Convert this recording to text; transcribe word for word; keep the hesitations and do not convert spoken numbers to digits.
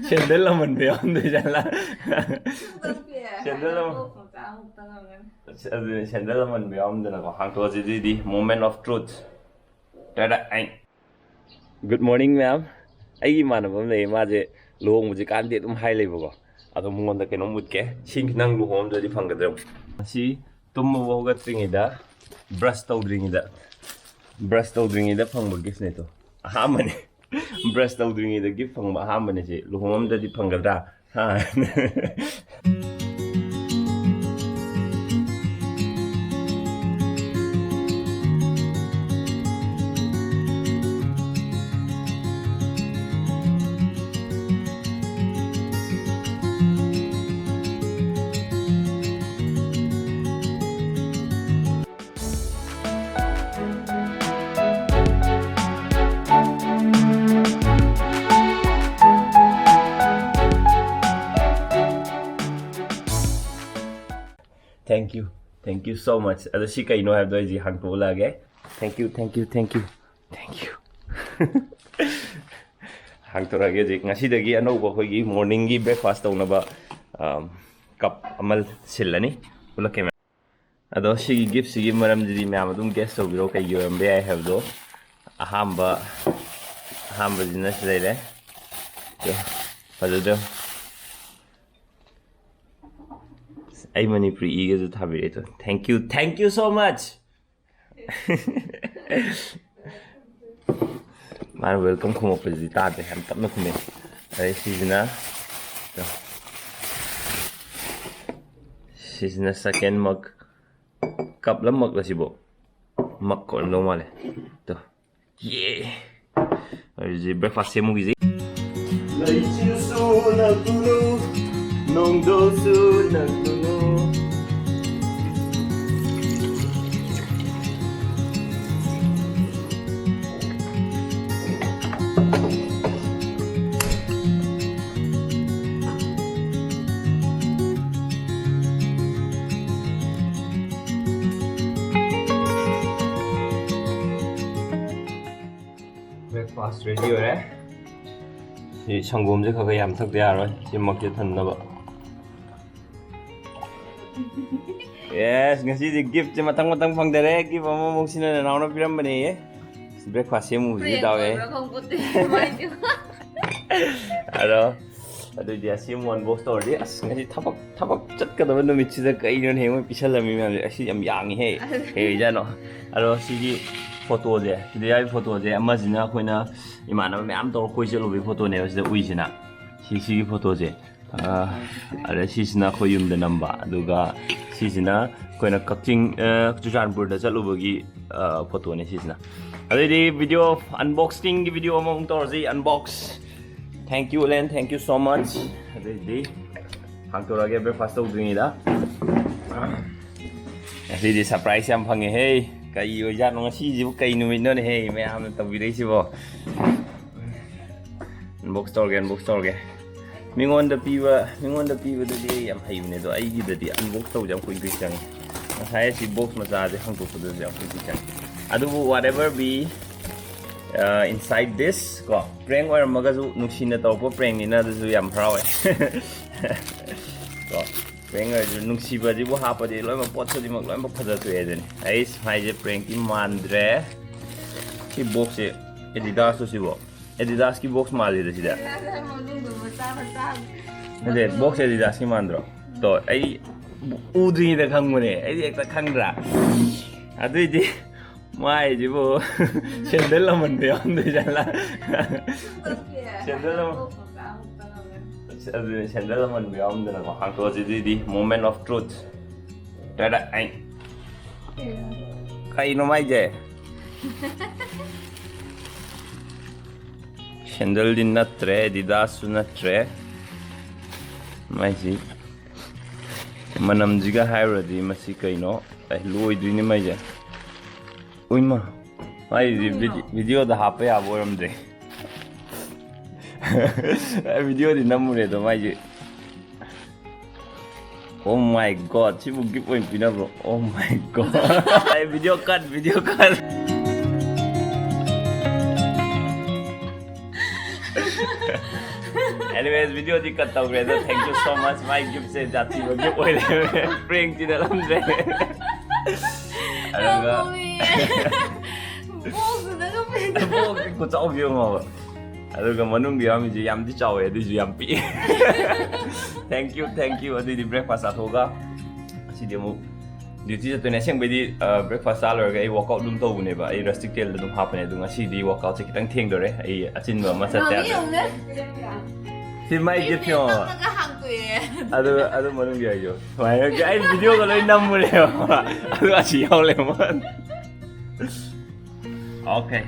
Sandal ꯑꯃꯟꯕ ꯌꯥꯎꯔꯝꯗꯣꯏ ꯖꯥꯠꯂꯥ? Sandal ꯑꯃ- ꯑꯗꯨꯅꯦ, ꯁꯦꯟꯗꯜ ꯑꯃꯟꯕ ꯌꯥꯎꯔꯝꯗꯅꯀꯣ꯫ ꯍꯥꯡꯇꯣꯛꯑꯁꯤ ꯑꯗꯨꯗꯤ, moment of truth. ꯇꯥꯗꯥ! ꯑꯩ, good morning, ꯃꯌꯥꯝ꯫ ꯑꯩꯒꯤ ꯏꯃꯥꯟꯅꯕ ꯑꯃ ꯂꯩꯌꯦ, ꯃꯥꯁꯦ ꯂꯨꯍꯣꯡꯕꯁꯦ ꯀꯥꯟꯗꯦ ꯑꯗꯨꯝ ꯍꯥꯏ ꯂꯩꯕꯀꯣ꯫ ꯑꯗꯣ ꯃꯉꯣꯟꯗ ꯀꯩꯅꯣꯝ ꯎꯠꯀꯦ꯫ ꯁꯤ ꯅꯪ ꯂꯨꯍꯣꯡꯉꯝꯗ꯭ꯔꯗꯤ ꯐꯪꯒꯗ꯭ꯔꯥ? ꯃꯁꯤ ꯇꯨꯝꯕ ꯍꯧꯒꯠꯇ꯭ꯔꯤꯉꯩꯗ, ꯕ꯭ꯔꯁ ꯇꯧꯗ꯭ꯔꯤꯉꯩꯗ, ꯕ꯭ꯔꯁ ꯇꯧꯗ꯭ꯔꯤꯉꯩꯗ ꯐꯪꯕ ꯒꯤꯐꯅꯦ꯫ ꯇꯣ, ꯑꯍꯥꯟꯕꯅꯦ꯫ ꯕ꯭ꯔꯁ ꯇꯧꯗ꯭ꯔꯤꯉꯩꯗ ꯒꯤꯐ ꯐꯪꯕ ꯑꯍꯥꯟꯕꯅꯦ ꯁꯤ꯫ ꯂꯨꯍꯣꯡꯉꯝꯗ꯭ꯔꯗꯤ ꯐꯪꯒꯗ꯭ꯔꯥ? ꯍꯥ? Thank you, thank you so much. ꯑꯗꯣ ꯁꯤ ꯀꯩꯅꯣ ꯍꯥꯏꯕꯗꯣ ꯑꯩꯁꯦ ꯍꯥꯡꯇꯣꯛꯂꯛꯑꯒꯦ꯫ Thank you, thank you, thank you, thank you. ꯍꯥꯡꯇꯣꯔꯛꯑꯒꯦ ꯍꯧꯖꯤꯛ꯫ ꯉꯁꯤꯗꯒꯤ ꯑꯅꯧꯕ ꯑꯩꯈꯣꯏꯒꯤ ꯃꯣꯔꯅꯤꯡꯒꯤ ꯕ꯭ꯔꯦꯛꯐꯥꯁ ꯇꯧꯅꯕ, ꯑꯝ, ꯀꯞ ꯑꯃ ꯁꯤꯜꯂꯅꯤ꯫ ꯎꯠꯂꯛꯀꯦ ꯃꯌꯥꯝ꯫ ꯑꯗꯣ ꯁꯤꯒꯤ ꯒꯤꯐꯁꯤꯒꯤ ꯃꯔꯝꯁꯤꯗꯤ ꯃꯌꯥꯝ ꯑꯗꯨꯝ ꯒꯦꯁ ꯇꯧꯕꯤꯔꯣ, ꯀꯩꯒꯤ ꯑꯣꯏꯔꯝꯕ ꯌꯥꯏ ꯍꯥꯏꯕꯗꯣ꯫ ꯑꯍꯥꯟꯕ, ꯑꯍꯥꯟꯕꯁꯤꯅ ꯁꯤ ꯂꯩꯔꯦ꯫ ꯑꯗꯣ ꯐꯖꯗ꯭ꯔꯣ? ꯑꯩ ꯃꯅꯤꯄꯨꯔꯤ ꯏꯒꯁꯨ ꯊꯥꯕꯤꯔꯛꯑꯦ꯫ ꯇꯣ, thank you, thank you so much. ꯃꯥꯅ ꯋꯦꯜꯀꯝ ꯈꯨꯝꯃꯛꯄꯁꯤꯗꯤ ꯇꯥꯗ꯭ꯔꯦ, ꯌꯥꯝ ꯇꯞꯅ ꯈꯨꯝꯃꯦ꯫ ꯑꯗꯩ ꯁꯤꯁꯤꯅ, ꯁꯤꯁꯤꯅ ꯁꯦꯀꯦꯟ ꯃꯛ꯫ ꯀꯞꯂ ꯃꯛꯂ ꯁꯤꯕꯣ? ꯃꯛ ꯑꯣꯏꯔꯝꯗꯧ ꯃꯥꯜꯂꯦ꯫ ꯇꯣ, ꯌꯦ! ꯑꯗꯨꯗꯤ ꯕ꯭ꯔꯦꯛꯐꯥꯁ ꯁꯦꯝꯃꯨꯈꯤꯁꯤ꯫ ꯂꯩꯆꯤꯜꯁꯨ ꯅꯛꯂꯨꯅꯨ, ꯅꯣꯡꯗꯣꯜꯁꯨ ꯅꯛꯂꯨꯅꯨ꯫ ꯕ꯭ꯔꯦꯛꯐꯥꯁ ꯔꯦꯗꯤ ꯑꯣꯏꯔꯦ꯫ ꯁꯤ ꯁꯪꯒꯣꯝꯁꯦ ꯈꯔ ꯈꯔ ꯌꯥꯝ ꯊꯛꯇ ꯌꯥꯔꯣꯏ, ꯁꯤꯃꯛꯁꯦ ꯊꯟꯅꯕ꯫ Yes, ꯉꯁꯤꯗꯤ gift ꯁꯦ ꯃꯊꯪ ꯃꯊꯪ ꯐꯪꯗꯔꯦ꯫ Gift ꯑꯃꯃꯨꯛ ꯁꯤꯅ ꯅꯅꯥꯎꯅ ꯄꯤꯔꯝꯕꯅꯦꯌꯦ꯫ Breakfast ꯁꯦꯝꯃꯨꯕꯁꯤ ꯇꯥꯎꯋꯦ꯫ ꯑꯗꯣ ꯑꯗꯨꯏꯗꯤ ꯑꯁꯤ ꯑꯃꯨꯛ unbox ꯇꯧꯔꯗꯤ, ꯑꯁ, ꯉꯁꯤ ꯊꯕꯛ ꯊꯕꯛ ꯆꯠꯀꯗꯕ ꯅꯨꯃꯤꯠꯁꯤꯗ ꯀꯩꯅꯣꯅꯦ ꯃꯣꯏ ꯄꯤꯁꯜꯂꯝꯃꯤ ꯃꯌꯥꯝꯁꯦ? ꯑꯁꯤ ꯌꯥꯝ ꯌꯥꯡꯉꯤꯍꯦ꯫ ꯀꯩ ꯑꯣꯏꯖꯥꯠꯅꯣ? ꯑꯗꯣ ꯁꯤꯒꯤ photo ꯁꯦ, ꯁꯤꯗ ꯌꯥꯎꯔꯤ photo ꯁꯦ, ꯑꯃꯁꯤꯅ ꯑꯩꯈꯣꯏꯅ ꯏꯃꯥꯟꯅꯕ ꯃꯌꯥꯝ ꯇꯧꯔ ꯀꯣꯏ ꯆꯠꯂꯨꯕꯒꯤ photo ꯅꯦꯕ ꯁꯤꯗ ꯎꯏꯁꯤꯅ꯫ ꯁꯤ, ꯁꯤꯒꯤ photo ꯁꯦ꯫ ꯑꯥ, ꯑꯗ ꯁꯤꯁꯤꯅ ꯑꯩꯈꯣꯏ ꯌꯨꯝꯗ ꯅꯝꯕ, ꯑꯗꯨꯒ ꯁꯤꯁꯤꯅ ꯑꯩꯈꯣꯏꯅ ꯀꯛꯆꯤꯡ, ꯑ, ꯆꯨꯔꯆꯥꯟꯄꯨꯔꯗ ꯆꯠꯂꯨꯕꯒꯤ, ꯑ, photo ꯅꯦ ꯁꯤꯁꯤꯅ꯫ ꯑꯗꯩꯗꯤ video unboxing ꯒꯤ video ꯑꯃꯃꯨꯛ ꯇꯧꯔꯁꯤ, unbox꯫ Thank you, Len, thank you so much꯫ ꯑꯗꯩꯗꯤ ꯍꯥꯡꯇꯣꯔꯛꯑꯒꯦ breakfast ꯇꯧꯗ꯭ꯔꯤꯉꯩꯗ꯫ ꯉꯁꯤꯗꯤ surprise ꯌꯥꯝ ꯐꯪꯉꯦꯍꯦ꯫ ꯀꯔꯤ ꯑꯣꯏꯖꯥꯠꯅꯣ ꯉꯁꯤꯁꯤꯕꯨ, ꯀꯩ ꯅꯨꯃꯤꯠꯅꯣꯅꯦꯍꯦ ꯃꯌꯥꯝꯅ ꯇꯧꯕꯤꯔꯛꯏꯁꯤꯕꯣ? Unbox ꯇꯧꯔꯒꯦ, unbox ꯇꯧꯔꯒꯦ꯫ ꯃꯤꯉꯣꯟꯗ ꯄꯤꯕ, ꯃꯤꯉꯣꯟꯗ ꯄꯤꯕꯗꯗꯤ ꯑꯩ ꯌꯥꯝ ꯍꯩꯕꯅꯦ, ꯑꯗꯣ ꯑꯩꯒꯤꯗꯗꯤ unbox ꯇꯧꯕꯁꯦ ꯌꯥꯝ ꯀꯨꯏ ꯀꯨꯏ ꯆꯪꯉꯤ꯫ ꯉꯁꯥꯏ ꯑꯁꯤ box ꯃꯆꯥꯁꯦ ꯍꯥꯡꯇꯣꯛꯄꯗꯁꯨ ꯌꯥꯝ ꯀꯨꯏ ꯀꯨꯏ ꯆꯪꯉꯤ꯫ ꯑꯗꯨꯕꯨ whatever be, uh, inside this, ꯀꯣ, prank ꯑꯣꯏꯔꯝꯃꯒꯁꯨ ꯅꯨꯡꯁꯤꯅ ꯇꯧꯔꯛꯄ prank ꯅꯤꯅ ꯑꯗꯨꯁꯨ ꯌꯥꯝ ꯍꯔꯥꯎꯋꯦ꯫ ꯀꯣ, prank ꯑꯣꯏꯔꯁꯨ ꯅꯨꯡꯁꯤꯕꯁꯤꯕꯨ ꯍꯥꯞꯄꯗꯤ ꯂꯣꯏꯅꯃꯛ, ꯄꯣꯠ ꯈꯨꯗꯤꯡꯃꯛ ꯂꯣꯏꯅꯃꯛ ꯐꯖ ꯊꯣꯛꯑꯦ ꯑꯗꯨꯅꯤ꯫ ꯑꯩꯁ, ꯍꯥꯏꯁꯦ prank ꯇꯤ ꯃꯥꯟꯗ꯭ꯔꯦ꯫ ꯁꯤ box ꯁꯦ Adidas ꯂꯣ ꯁꯤꯕꯣ? Adidas ꯀꯤ box ꯃꯥꯜꯂꯤꯗ ꯁꯤꯗ꯫ ꯃꯅꯨꯡꯗ ꯃꯆꯥ ꯃꯆꯥ꯫ ꯅꯠꯇꯦ, box Adidas ꯀꯤ ꯃꯥꯟꯗ꯭ꯔꯣ? ꯇꯣ, ꯑꯩ ꯎꯗ꯭ꯔꯤꯉꯩꯗ ꯈꯪꯕꯅꯦ꯫ ꯑꯩꯗꯤ ꯍꯦꯛꯇ ꯈꯪꯗ꯭ꯔꯥ? ꯑꯗꯨꯏꯗꯤ ꯃꯥꯏꯁꯤꯕꯨ sandal ꯑꯃꯟꯕ ꯌꯥꯎꯔꯝꯗꯣꯏ ꯖꯥꯠꯂꯥ? Sandal ꯑꯃ-, ꯑꯗꯨꯅꯦ, sandal ꯑꯃꯟꯕ ꯌꯥꯎꯔꯝꯗꯅꯀꯣ꯫ ꯍꯥꯡꯇꯣꯛꯑꯁꯤ ꯑꯗꯨꯏꯗꯤ, moment of truth꯫ ꯇꯥꯗꯥ! ꯑꯩ, ꯀꯩꯅꯣ ꯃꯥꯏꯁꯦ? Sandal ꯗꯤ ꯅꯠꯇ꯭ꯔꯦ, Adidas ꯁꯨ ꯅꯠꯇ꯭ꯔꯦ꯫ ꯃꯥꯏꯁꯤ ꯃꯅꯝꯁꯤꯒ ꯍꯥꯏꯔꯨꯔꯗꯤ ꯃꯁꯤ ꯀꯩꯅꯣ? ꯑꯦ, ꯂꯣꯏꯗ꯭ꯔꯤꯅꯦ ꯃꯥꯏꯁꯦ꯫ ꯎꯏꯃ, ꯃꯥꯏꯁꯤ ꯀꯩꯅꯣ? Video ꯗ ꯍꯥꯞꯄ ꯌꯥꯕ ꯑꯣꯏꯔꯝꯗ꯭ꯔꯦ꯫ ꯑꯩ video ꯗꯤ ꯅꯝꯃꯨꯔꯦ ꯑꯗꯣ ꯃꯥꯏꯁꯦ꯫ Oh my God, ꯁꯤꯕꯨ gift ꯑꯣꯏꯅ ꯄꯤꯅꯕ꯭ꯔꯣ? Oh my God. ꯑꯩ video cut, video cut. Anyways, video ꯗꯤ cut ꯇꯧꯈ꯭ꯔꯦ ꯑꯗꯣ, thank you so much. My gift say ꯖꯥꯊꯤꯕ gift ꯑꯣꯏ ꯂꯩꯔꯝꯃꯦ꯫ Prank ꯇꯤꯅꯔꯝꯗ꯭ꯔꯦ꯫ ꯑꯗꯨꯒ ꯕꯣꯛꯁꯇꯨꯗꯒ ꯄꯤꯗ ꯕꯣꯛꯁ ꯈꯨꯆꯥꯎꯁꯦ ꯌꯦꯡꯉꯣꯕ꯫ ꯑꯗꯨꯒ ꯃꯅꯨꯡꯗ ꯌꯥꯎꯔꯝꯃꯤꯁꯦ ꯌꯥꯝꯗꯤ ꯆꯥꯎꯋꯦ, ꯑꯗꯨꯏꯁꯨ ꯌꯥꯝ ꯄꯤꯛꯑꯦ꯫ Thank you, thank you. ꯑꯗꯨꯏꯗꯤ breakfast ꯆꯥꯊꯣꯛꯑꯒ ꯉꯁꯤꯗꯤ ꯑꯃꯨꯛ duty ꯆꯠꯇꯣꯏꯅꯦ꯫ ꯑꯁꯦꯡꯕꯩꯗꯤ breakfast ꯆꯥ ꯂꯣꯏꯔꯒ ꯑꯩ workout ꯑꯗꯨꯝ ꯇꯧꯕꯅꯦꯕ, ꯑꯩ Rustic Trail ꯗ ꯑꯗꯨꯝ ꯍꯥꯞꯄꯅꯦ꯫ ꯑꯗꯣ ꯉꯁꯤꯗꯤ workout ꯁꯦ ꯈꯤꯇꯪ ꯊꯦꯡꯗꯣꯔꯦ, ꯑꯩ ꯑꯆꯤꯟꯕ ꯑꯃ ꯆꯠꯇ ꯌꯥꯗ꯭ꯔꯦ꯫ ꯁꯤ my gift ꯌꯦꯡꯉꯣ꯫ ꯍꯥꯡꯇꯣꯛꯑꯦ꯫ ꯑꯗꯨ ꯑꯗꯨ ꯃꯅꯨꯡꯒꯤ ꯑꯩꯁꯨ ꯁꯨꯃꯥꯏꯅ ꯑꯩ video ꯒ ꯂꯣꯏ ꯅꯝꯃꯨꯔꯦꯕ꯫ ꯑꯗꯨ ꯑꯁꯤ ꯌꯥꯎ ꯂꯩꯔꯝꯕ꯫ Okay.